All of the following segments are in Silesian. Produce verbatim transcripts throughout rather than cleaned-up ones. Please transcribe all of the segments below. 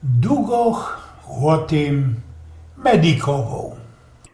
Dugoch ô tym medikowoł.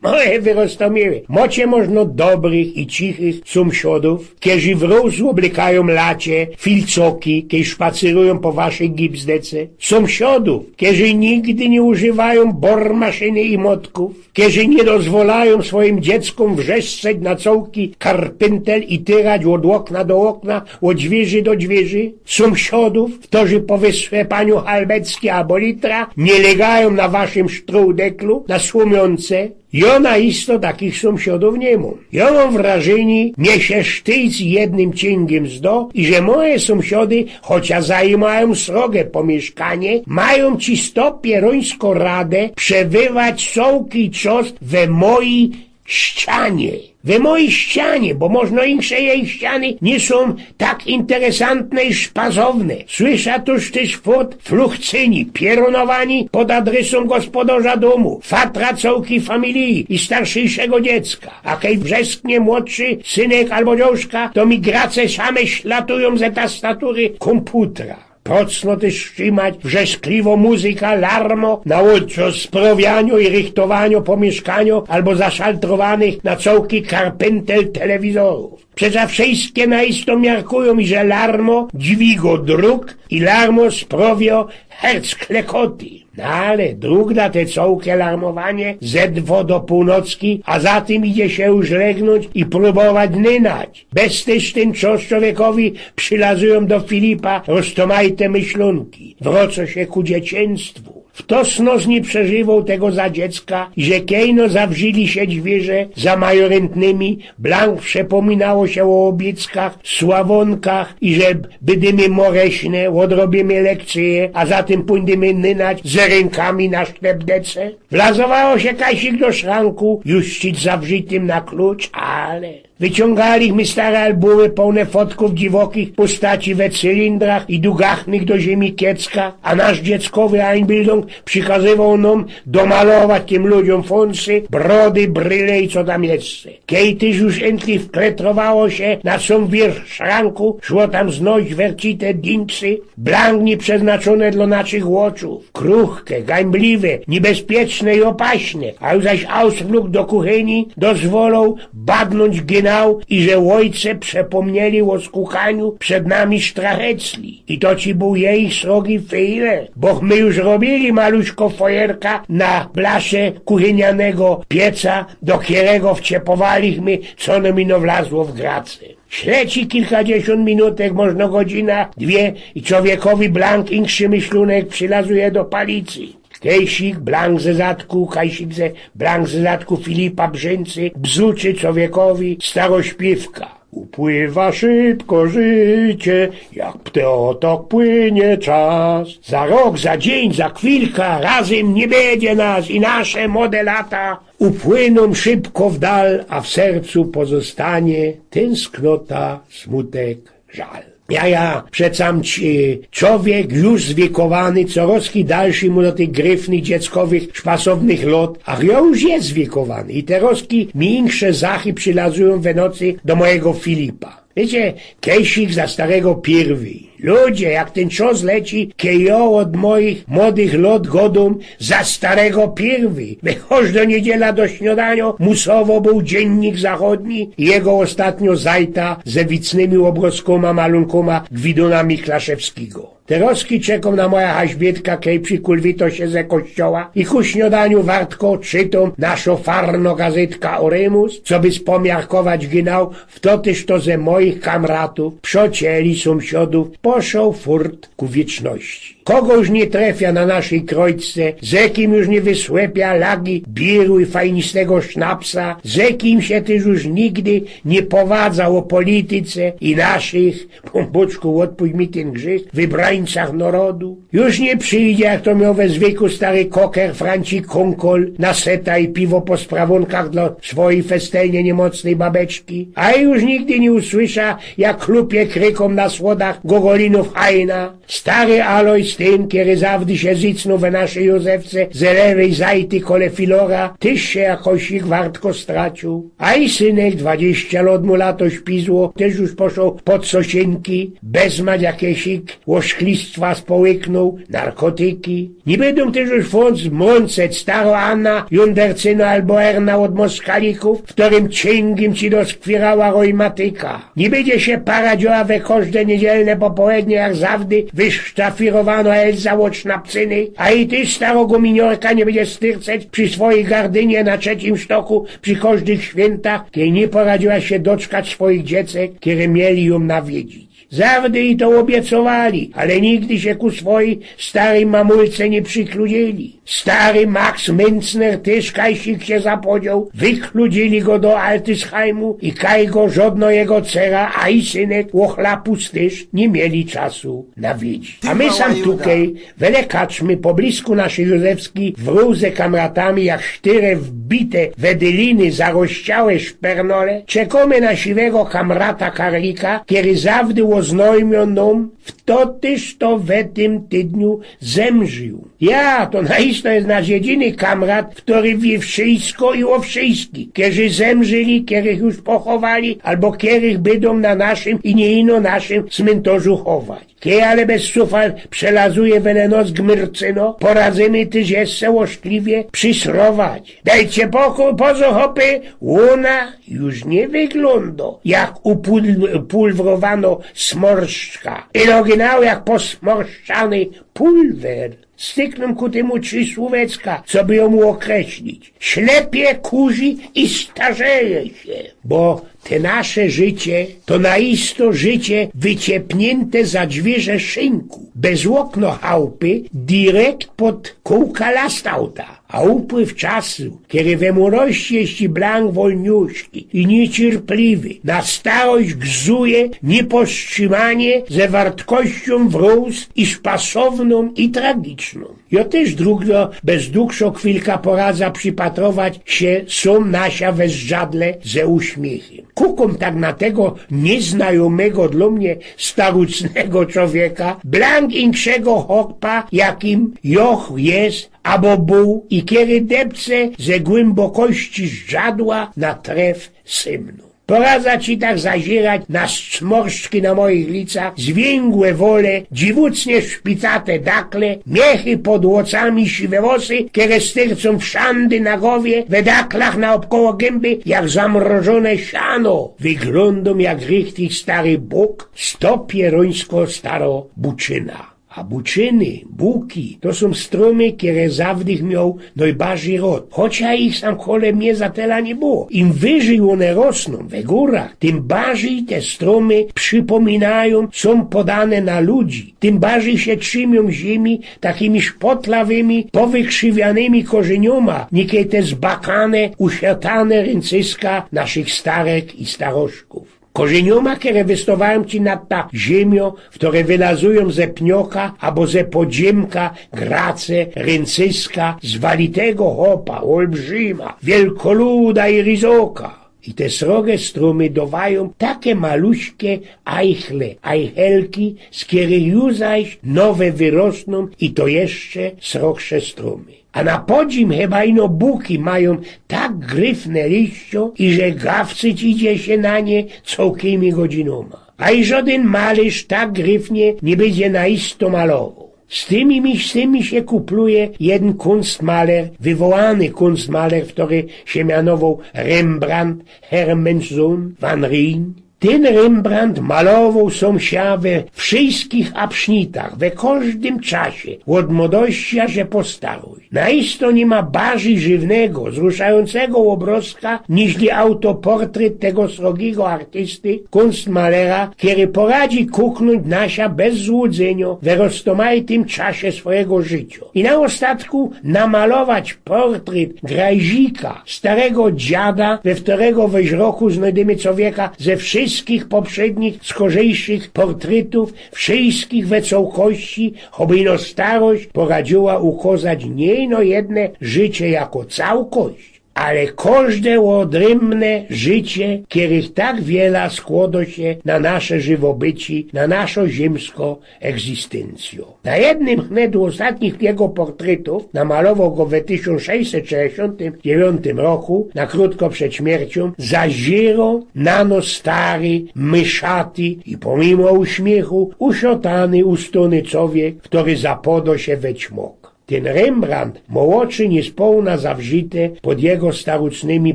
Moje wyroztōmiyłe, mocie możno dobrych i cichych sōmsiodōw, kerzy w rōz ôblykajōm lacie, filcoki, kej szpacyrujōm po waszyj gipsdece. Sōmsiodōw, kerzy nigdy niy używajōm bormaszyny i motkōw, kerzy niy dozwolajōm swojim dzieckōm wrzeszczeć na cołki karpyntel i tyrać ôd ôkna do ôkna, ôd dwiyrzi do dwiyrzi. Sōmsiodōw, kerzy po wysłepaniu halbecki abo litra niy lygajōm na waszym sztrudeklu, na słōmiōnce. Jŏ na isto takich sōmsiodōw niy mōm. Jŏ mōm wrażynie, mie sie sztyjc jednym ciyngiym zdo, iże moje sōmsiody, chocia zajimajōm srogõ pōmiyszkanie, majōm cisto pierōńsko radã przebywać cołki czas we mojij ścianie. We mojij ścianie, bo możno insze jeji ściany niy sōm tak interesantne i szpasowne. Słysza tuż tyż furt fluchcyni, pierōnowani pod adresōm gospodŏrza dōmu, fatra cołkij familije i starszyjszego dziecka. A kej wrzesknie młodszy synek abo dziołszka, to mi grace same ślatujōm ze tastatury kōmputra. Procno tyż strzimać wrzeszkliwŏ muzyka, larmo na ôdczas sprŏwianiŏ i rychtowaniŏ pōmiyszkaniŏ abo zaszaltrowanych na cołki karpyntel telewizorōw. Przecież wszyjske na isto miarkujōm, iże larmo dźwigŏ druk i larmo sprŏwiŏ herc klekoty. No ale druk da te cołke larmowanie ze dwŏ do pōłnocki, a za tym idzie sie już legnōńć i prōbować nynać. Bez tyż tyn czas czowiekowi przilazujōm do Filipa roztōmajte myślōnki. Wrŏcŏ sie ku dzieciństwu. Fto z nŏs niy przeżywoł tego za dziecka, iże kej no zawrzyli sie dwiyrze za majoryntymi, blank przepōminało sie ô ôbiyckach, sławōnkach, iże bydymy mōreśne, ôdrobiymy lekcyje, a za tym pōndymy nynać ze rynkami na sztepdece. Wlazowało sie kajsik do szranku, już z zawrzitym na klucz, ale Wyciōngalichmy stare albōmy połne fotkōw dziwokich pōstaci we cylindrach i dugachnych do ziymi kiecka, a nasz dzieckowy Einbildung przikazywoł nōm domalować tym ludziōm fōnsy, brody, bryle i co tam jeszcze. Kej tyż już entli wkletrowało sie na sōm wiyrch szranku, szło tam znojś wercite dingsy, blank niyprzeznaczōne dlŏ naszych ôczōw. Kruchke, gańbliwe, niebezpieczne i ôpaśne, a już zaś ausflug do kuchyni dozwoloł badnōńć genau, iże ôjce przepōmnieli ô skukaniu przed nami sztrachecli. I to ci bōł jejich srogi fejle, boch my już robiyli maluśko fojerka na blasze kuchynianego pieca, do kerego wciepowalichmy, co nōm ino wlazło w grace. Śleci kilkadziesiōnt minutek, możno godzina, dwie i czowiekowi blank inszy myślōnek przilazuje do palicy. Kejsik blank ze zadku, kajsik ze, blank ze zadku Filipa brzyncy, bzuczy czowiekowi starośpiywka. Upływa szybko życie, jak ptotok płynie czas. Za rok, za dziyń, za chwilka, razym niy bydzie nas i nasze młode lata upłynōm szybko w dal, a w sercu pozostanie tynsknota, smutek, żal. Ja, ja, przecam ci, czowiek już zwiekowany, coroski dalszy mu do tych gryfnych, dzieckowych, szpasownych lot, ach jo już je zwiekowany i teroski mi insze zachy przilazujōm we nocy do mojigo Filipa. Wiycie, kejsik za starego piyrwyj. Ludzie, jak tyn czas leci, kej jo ôd mojich młodych lot godōm za starego piyrwyj. Wychŏdź do niydziela do śniŏdaniŏ, musowo bōł Dziynnik Zachodni i jego ôstatniŏ zajta ze wicnymi ôbrŏzkōma, malōnkōma Gwidōna Miklaszewskigo. Teroski czekōm na moja haźbiytka, kej przikulwitŏ sie ze kościoła i ku śniŏdaniu wartko czytōm naszŏ farnŏ gazytka Oremus, coby spōmiarkować genau, fto tyż to ze mojich kamratōw, przŏcieli, sōmsiadōw poszoł furt ku wieczności. Kogo już niy trefia na naszyj krojce, ze kim już niy wysłepia lagi biyru i fajnistego sznapsa, ze kim sie tyż już nigdy niy powadza ô polityce i naszych, Pōnbōczku, ôdpuść mi tyn grzych, wybrańcach nŏrodu. Już niy przijdzie, jak to mioł we zwyku stary koker Franci Kōnkol, na seta i piwo po sprawōnkach dlŏ swojij festelnie niymocnyj babeczki. A już nigdy niy usłysza, jak chlupie krykōm na słodach gogo Ino fajna. Stary Alojz, tyn, kery zawdy sie zycnōł we naszyj Józefce ze lewyj zajty kole filora, tyż sie jakoś wartko straciōł. A i synek, dwadziścia lot mu lato śpizło, tyż już poszoł pod sosiynki, bez mać jakeś oszklistwa społyknōł, narkotyki. Niy bydōm tyż już wōnc mōnceć staro Ana Jundercyno abo Erna ôd Moskalikōw, w kerym cięgym ci doskwierała rojmatyka. Niy bydzie sie paradzioła we kożde niydzielne popołednie, jak zawdy wysztafirowano Elza ôd sznapcyny, a i tyż staro guminiorka niy bydzie styrceć przi swojij gardynie na trzecim sztoku przi kożdych świyntach, kej niy poradzioła sie doczkać swojich dziecek, kere mieli jōm nawiedzić. Zawdy i to ôbiecowali, ale nigdy sie ku swojij staryj mamulce niy przikludzili. Stary Max Mincner tyż kajsik sie zapodzioł, wykludzili go do Altisheimu i kaj go żodno jego cera, a i synek, ôchlapus tyż, niy mieli czasu nawiedzić. A my sam tukej, wele kaczmy, poblisku naszyj Józefskij, wrōł ze kamratami jak sztyre wbite we dyliny zarościałe szpernole, czekōmy na siwego kamrata Karlika, kery zawdy ôznojmio nōm, fto tyż to we tym tydniu zemrziōł. Ja, to na isto je nasz jedyny kamrat, ftory wiy wszysko i ô wszyskich, kerzy zemrzeli, kerych już pochowali, abo kerych bydōm na naszym i niy ino naszym smyntorzu chować. Kej ale bez sufal przelazuje wele nos gmyrcyno, poradzymy tyż jeszcze ôszkliwie przysrować. Dejcie pokōj, pozo, chopy, ôna już niy wyglōndo jak upul-, upulwrowano smorszczka. Ino genau jak posmorszczany pulwer. Styknōm ku tymu trzi słōwecka, coby jōm ôkreślić. Ślepie, kurzi i starzeje sie. Bo te nasze życie, to na isto życie wyciepniynte za dwiyrze szynku, bez ôkno chałpy, direkt pod kōłka lastauta. A upływ czasu, kery we młodości jeszcze blank wolniuśki i niycierpliwy, na starość gzuje niypowstrzimanie ze wartkościōm wrōz i szpasownōm, i tragicznōm. Jo tyż drugdo bez dugszo chwilka poradza przipatrować sie sōm na sia we zdrzadle ze uśmiechym. Kukōm tak na tego niyznajōmego dlō mie starucznego czowieka, blank inkszego chopa, jakim jo jest, abo bōł, i kery depce ze głymbokości zdrzadła na tref symnōm. Poradza ci tak zazierać na smorszczki na mojich licach, zwięgłe wole, dziwucnie szpicate dakle, miechy pod łocami, siwe włosy, kere styrcōm wszandy na gowie, we daklach naôbkoło gymby, jak zamrożōne siano. Wyglōndōm jak richtig stary bōk, stopierońsko staro buczyna. A buczyny, buki, to sōm strōmy, kere zawdych mioł nojbardzij rod. Chocia ich sam kole mie za tela niy było. Im wyżyj ône rosnōm we gōrach, tym bardzij te strōmy przipominajōm, sōm podane na ludzi. Tym bardzij sie trzymiōm ziymi takimi szpotlawymi, powykrzywianymi korzyniōma, nikej te zbakane, usiatane ryncyska naszych starek i staroszkōw. Korzyniōma, kere wystowajōm ci nad ta ziymio, ftory wylazujōm ze pnioka abo ze podziymka grace, ryncyska zwalitego chopa, ôlbrzima, wielkoluda i ryzoka. I te sroge strōmy dowajōm take maluśke ajchle, ajchelki, z kerych już zaś nowe wyrosnōm i to jeszcze srogsze strōmy. A na podzim chyba ino buki majōm tak gryfne liścio, iże gawcyć idzie sie na nie cołkimi godzinōma. A i żodyn malyrz tak gryfnie niy bydzie na isto malowoł. Z tymi, z tymi sie kupluje jedyn kunstmaler, wywołany kunstmaler, ftory sie mianowoł Rembrandt Hermannszoon van Rijn. Tyn Rembrandt malowoł sōm sia we wszyskich absznitach, we kożdym czasie, ôd młodości aż po starość. Na isto niy ma bardzij żywnego, zruszajōncego ôbrozka, niźli autoportret tego srogigo artysty, kunstmalera, kery poradzi kuknōńć na sia bez złudzynio we roztomajtym czasie swojigo życio. I na ôstatku namalować portret grajzika, starego dziada, we ftorego wyźroku znojdymy cowieka ze wszyskich poprzednich, skorzejszych portretōw, wszyskich we cołkości, choby ino starość poradziyła ukŏzać niy ino jedne życie jako cołkość, ale kożde ôdrymbne życie, kerych tak wiela skłodo sie na nasze żywobycie, na naszo ziymsko egzystyncjo. Na jednym hnetu ôstatnich jego portrytōw, namalowoł go we tysiōnc sześćset sześćdziesiōntym dziewiōntym roku, na krōtko przed śmierciōm, zaziroł na nos stary, myszaty i pomimo uśmiechu uszotany ustōny cowiek, kery zapodo sie we ćmok. Tyn Rembrandt mo ôczy niyspōłna zawrzyte pod jego starucznymi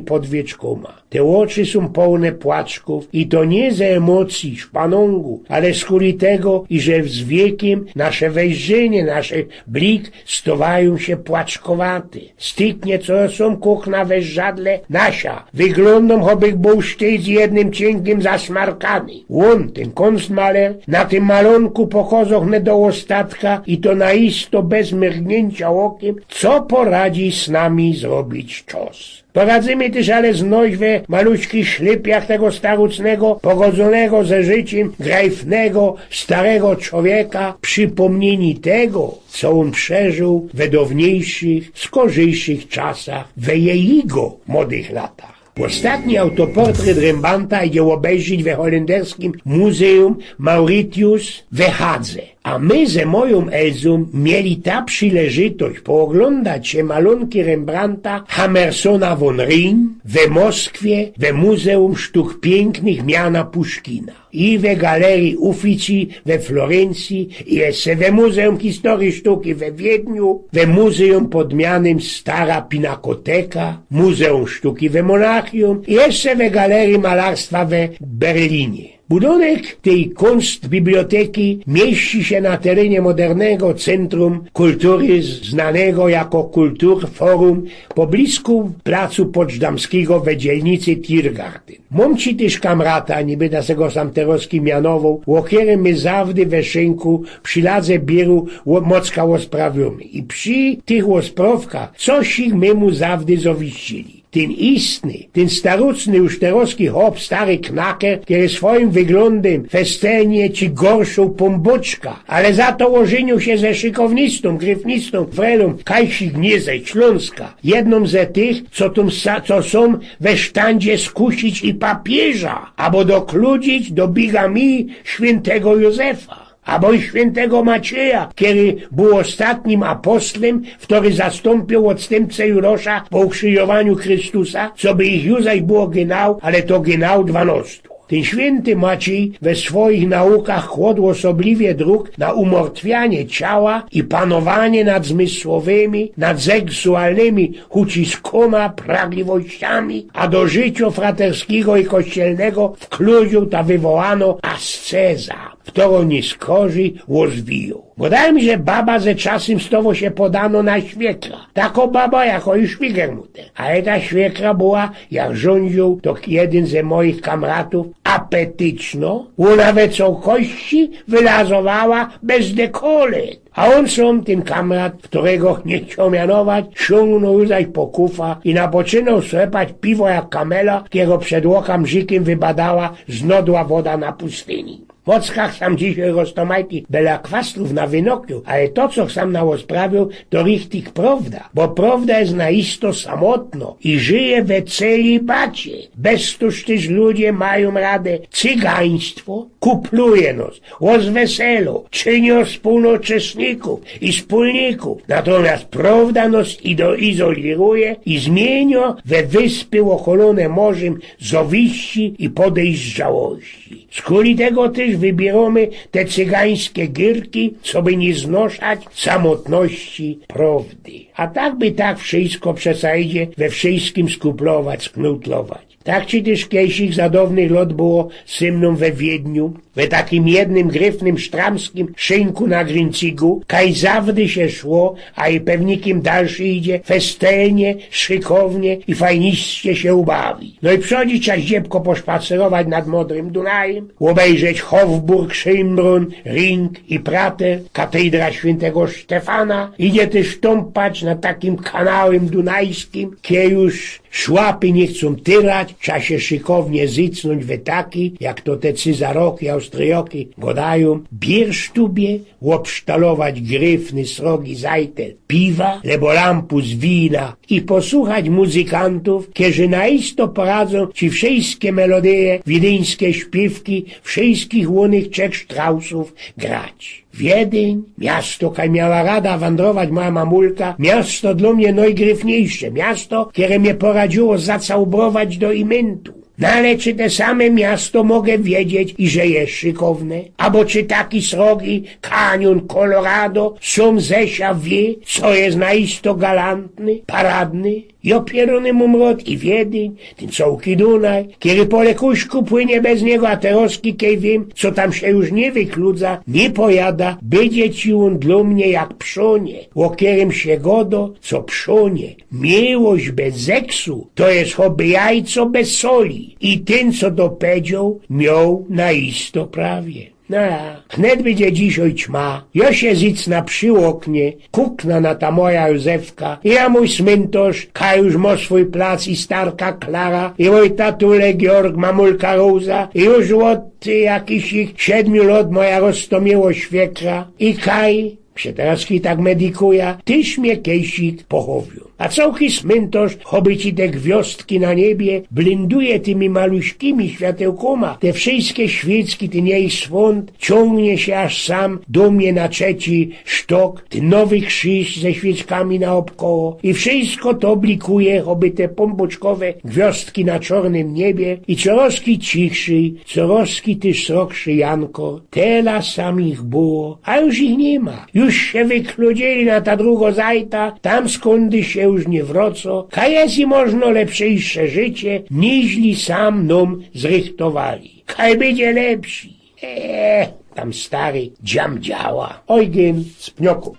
podwieczkōma. Te ôczy sōm połne płaczkōw i to niy ze emocyje, szpanōngu, ale skuli tego, iże z wiekym nasze wejrzynie, nasze blik stowajōm sie płaczkowate. Styknie, co sōm kuchna we żadle, nasia, wyglōndōm, chobych bōł sztyj z jednym cinkym zasmarkany. Ôn, tyn kōnstmaler, na tym malōnku pokozoł hne do ôstatka i to na isto bez myrgniyncio ôkym, co poradzi z nami zrobić czas. Poradzymy tyż ale znoś we maluczkich szlypiach tego starucznego, pogodzonego ze życiym, grajfnego, starego cowieka, przipōmniyni tego, co ôn przeżył we downyjszych, skorzejszych czasach, we jejigo młodych latach. Ôstatni autoportryt Rembrandta idzie ôbejrzeć we holenderskim Muzeum Mauritius we Hadze. A my ze mojōm Elzōm mieli ta przileżytość pooglōndać sie malōnki Rembrandta Hammersona von Rijn we Moskwie, we Muzeum Sztuk Piyknych miana Puszkina. I we Galerii Uffizi we Florencji, i jeszcze we Muzeum Historyje Sztuki we Wiedniu, we Muzeum pod mianym Stara Pinakoteka, Muzeum Sztuki we Monachium, i jeszcze we Galerii Malarstwa we Berlinie. Budōnek tyj kōnstbiblioteki miyści sie na terynie modernego Centrum Kultury, znanego jako Kulturforum, poblisku placu Poczdamskigo we dzielnicy Tiergarten. Mōm ci tyż kamrata, niy byda se go sam terŏzki mianowoł, ô kerym my zawdy we szynku przi ladze bieru ô-, Mocka ôsprawiōmy. I przi tych ôsprŏwkach coś ich my mu zawdy zowiścili. Tyn istny, tyn staruczny już terŏzki chop, stary knaker, kery swojim wyglōndym festelnie ci gorszoł pōnbōczka, ale za to ôżyniōł sie ze szykownistōm, gryfnistōm, frelōm, kaj ich niy ze Ślōnska. Jednōm ze tych, co tōm sa-, co sōm we sztandzie skusić i papiyża, abo dokludzić do bigamije świyntego Józefa, abo i świyntego Macieja, kery bōł ôstatnim apostlam, kery zastōmpiōł ôdstymce Jurosza po ukrzyżowaniu Chrystusa, coby ich już zaś było genau, ale to genau dwanŏstŏ. Tyn świynty Maciej we swojich naukach kłŏd ôsobliwie drōg na umortwianie ciała i panowanie nad zmysłowymi, nad seksualnymi uciskōma, pragliwościami, a do życiŏ fraterskigo i kościelnego wkludziōł ta wywołanŏ asceza, kerŏ niyskorzij ôzwijōł. Gŏdajōm, że baba ze czasym stŏwŏ sie podanŏ na świekra. Takŏ baba, jakŏ i szwigermutter. Ale ta świekra była, jak rzōndziōł, to jedyn ze mojich kamratōw, apetycznŏ, ôna we cołkŏści wylazowała bez dekolet. A ôn sōm, tyn kamrat, kerego niy chcioł mianować, siōngnōł już zaś po kufa i napoczynŏł słepać piwo jak kamela, kerego przed ôkym rzikym wybadała znŏdła woda na pustyni. Mockach sam dzisiej roztōmajtych bela kwastrōw nawynoklił, ale to, co sam naôsprawiōł, to richtig prŏwda, bo prŏwda je naisto samotnŏ i żyje we celibacie. Bez tōż tyż ludzie majōm radã cygaństwo, kupluje nos, ôzweselŏ, czyni ôspōłnoczesnikōw i spōlnikōw. Natomiast prŏwda nos ido-, izoliruje i zmiynio we wyspy ôkolōne morzym zowiści i podejrzałości. Skuli tego tyż wybierōmy te cygańske gierki, coby niy znoszać samotności prŏwdy. A tak by tak wszysko przeca idzie we wszyskim skuplować, sknutlować. Tak ci tyż kejsik za dŏwnych lŏt było ze mnōm we Wiedniu, we takim jednym gryfnym sztramskim szynku na Grincygu, kaj zawdy sie szło, a i pewnikim dalszy idzie, festelnie, szykownie i fajniście sie ubawić. No i przodzi trza ździebkŏ poszpacerować nad Modrym Dunajym, ôbejrzeć Hofburg, Schönbrunn, Ring i Prater, katedra świyntego Sztefana, idzie tyż tōmpać nad takim kanałym dunajskim, kej już szłapy niy chcōm tyrać, trza sie szykownie zycnōńć we taki, jak to te cyzaroki Stryjoki godajōm: Bierz tobie ôbsztalować gryfny srok i zajtel piwa lebo lampus wina i posuchać muzykantōw, kerzy naisto poradzōm ci wszyjske melodyje, wiedyńske śpiywki wszyjskich ônych trzech Sztrausōw grać. Wiedyń, miasto, kaj miała rada wandrować moja mamulka, miasto dlō mie nojgryfniejsze, miasto, kere mie poradziyło zacałbować do imyntu. No ale czy te same miasto mogã wiedzieć, iże je szykowne? Abo czy taki srok i kaniōn Colorado sōm ze sia wiy, co je naisto galantny, paradny? I ôpiyrōny mōm rod i Wiedyń, tyn cołki Dunaj, kery po lekuszku płynie bez niego, a terozki, kej wiym, co tam sie już niy wykludza, niy pojada, bydzie ci ôn dlō mie jak przonie, ô kerym sie godo, co przonie. Miłość bez zeksu to je choby jajco bez soli. I tyn, co to pedzioł, mioł naisto prawie. No ja, wnet bydzie dzisiej ćma. Jo sie zycna przi ôknie, kukna na ta moja Józefka. I ja mōj smyntŏrz, kaj już mŏ swōj plac i starka Klara, i mōj tatulek Jorg, mamulka Roza, i już ôd jakisich siedmiu lŏt moja roztōmiło świekra. I kaj sie terŏzki tak medikuja, tyż mie kejsik pochowiōm. A cołki smyntŏrz, choby ci te gwiŏzdki na niebie, blynduje tymi maluśkimi światełkōma te wszyjske świyczki, tyn jichś swōnt ciōngnie sie aż sam do mie na trzeci sztok, tyn nowy krziż ze świyczkami naôbkoło. I wszyjsko to blikuje, choby te pōnbōczkowe gwiŏzdki na czŏrnym niebie. I corŏzki cichszyj, corŏzki tyż srogszy Janko. Tela sam ich było, a już ich niy ma. Już sie wykludziyli na ta drugo zajta, tam skōndy sie już niy wrŏco. Kaj je i możno lepsze życie, niźli sam nōm zrychtowali. Kaj bydzie lepsi. Eee, tam stary dziamdziała. Ojgyn z Pniokōw.